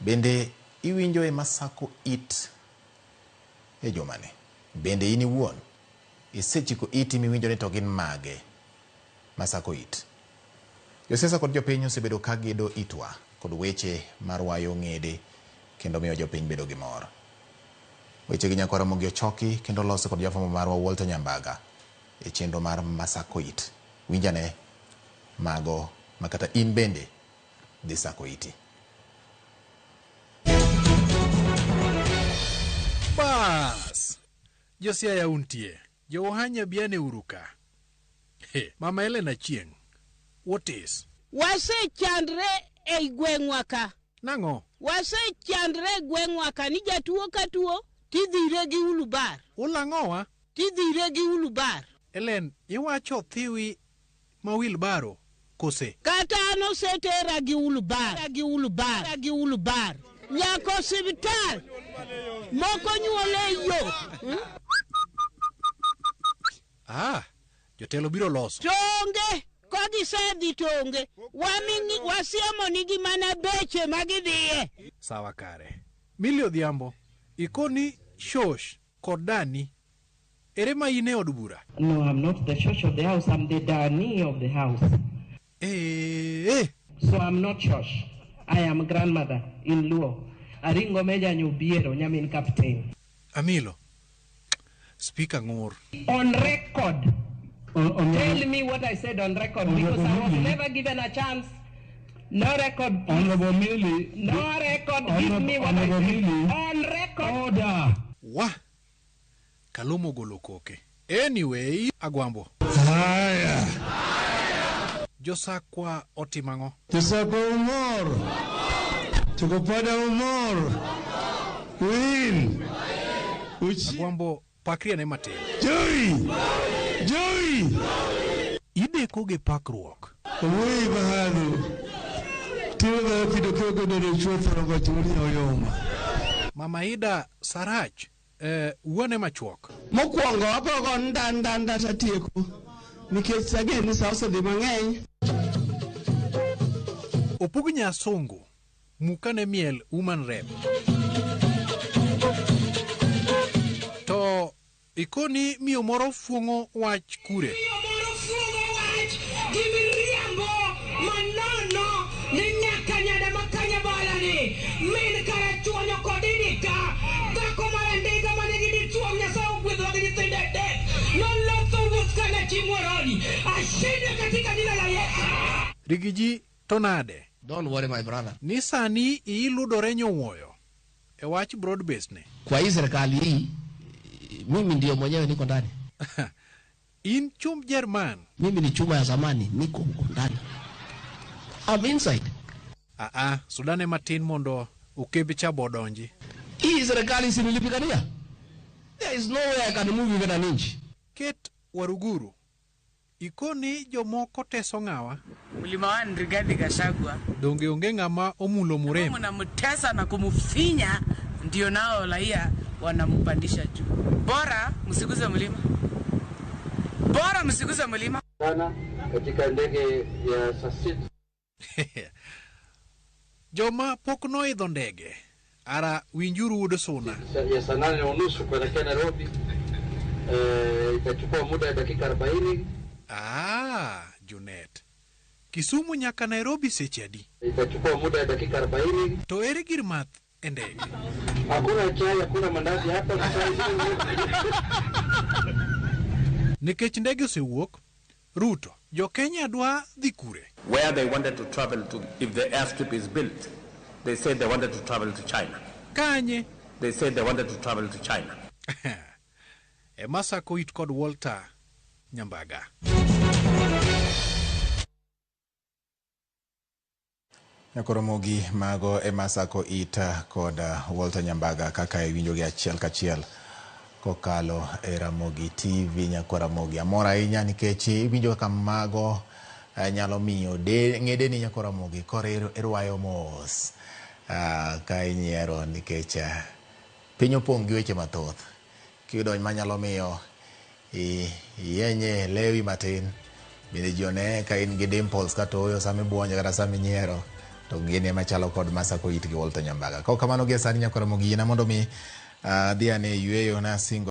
Bende iwinjoe masako it e jumani? Bende in iwuon isechiko iti miwinjo ni to gin mage masako it? Josiasa kod jopiny osebedo ka gedo itwa kod weche marwayo ng'ede kendo miyo jopiny bedo gi mor. Wechegi Nyakwar Ramogi ochoki kendo olosi kod jafwambo marwa Walter Nyambaga e chenro mar Masako It. Winj ane mago ma kata in bende dhi sako iti. Baas! Josiaya untie. Jo-Uhanya biane uru ka. He, Mama Ellen Achieng', what is? Wasechandre ei gweng'wa ka. Nang'o? Wasechandre e gweng'wa ka ni jatuo ka tuo tidhire gi ulubar. Ulang'owa? Tidhire gi ulubar. Ellen, iwacho thiwi ma wilbaro kose? Kata an osetera gi ulubar, gi ulubar, gi ulubar. Nyaka osiptal. Moko nyuol e yo. Hmm? Ah, jotelo biro loso. To onge, ka gisedhi to onge. Waming'i, wasiemo nigi mana beche ma gidhiye. Sawa kare. Milly Odhiambo, ikoni shosh kod dani. Ere ma in e od bura? No, I'm not the shosh of the house, I'm the dani of the house. Eh. So I'm not shosh. I am grandmother in Luo. Aringo Meja Nyubiero, nyamin captain. Amilo. Speaker ng'ur. On record. Tell me what I said on record because I was never given a chance. No record. Please. Honorable Millie. No record. Give me what I Honorable said. Millie. On record. Order. Wa. Kaluma ogolo koke. Anyway, Agwambo. Haya. Josakwa otimo ang'o? Josakwa umor. Chokopada umor. Win. Uchi. Agwambo pakri ane matin. Joey. Joey. Ideko gi pakruok. Owuoyi bahadhu. Timo ga kido kego dodo chuotho rogo chuni oyoma. Mama Ida Sarach, eh, wuone machuok. Mokwongo abro go nda nda nda tatieko nikech ageno ni sa osedhi mang'eny. Opug Nyasungu, mukane miel woman rep. To Ikoni miyo moro fuong'o wach kure? Miyo moro fuong'o wach gi miriambo manono ni nyaka nyada ma Kanyabala ni min Karachuonyo kod Idika, dhako mar andika ma nigi dichuo Nyasaye ogwedhowa gi nyithindo adek, nolotho wuoth kana chi Muhoroni. Ashinde katika jina la Yesu. Rigiji to nade? Don't worry my brother. Ni sani iiludore nyowuoyo e wach broad base ni. Kwa hii serikali hii mimi ndio mwenyewe niko ndani. In chumb Jerman. Mimi ni chuma ya zamani, niko huko ndani. I'm inside. Aa, sudane matin mondo okembe cha bo odonji. Hii serikali si nilipigania. There is no way I can move even an inch. Kate Waruguru Ikoni jomoko teso ng'awa? Mlima One Rigathi Gachagua. Donge onge ng'ama omulo Murem? Mnamtesa na kumfinya, ndio nao raia wanampandisha juu. Bora msiguze mlima, bora msiguze mlima. Sana katika ndege ya saa sita. Joma pok noidho ndege, ara winjuru wuod Suna. Ya saa nane unusu kuelekea Nairobi. E, itachukua muda ya dakika 40. Ah, Junet. Kisumu nyaka Nairobi seche adi? Itachukua muda ya dakika 40. To ere gir math e ndege? Hakuna chai, hakuna mandazi hapa. Nikech ndege osewuok, Ruto, jo Kenya dwa dhi kure? Where they wanted to travel to if the airstrip is built, they said they wanted to travel to China. Kanye? They said they wanted to travel to China. Ema sako it kod Walter Nyambaga. Nyakoromogi mago ema sako ita kod Walter Nyambaga kaka iwinjogi achiel kachiel kokalo e Ramogi TV. Nyakwaramogi amor ahinya nikech iwinjo kaka mago nyalo miyo ng'edeni Nyakwaramogi koro irwayo mos ka inyiero nikech piny opong' gi weche mathoth. Kiyudo manyalo miyo iyenye lewi matin bende ji one ka in gi dimples kata ooyo sama ibuonjo kata sama inyiero. To gin ema chalo kod Masako it gi Walter Nyambaga. Kaok kamano gie sani nyakwar Ramogi yiena mondo mi adhi ane yueyo nasingo.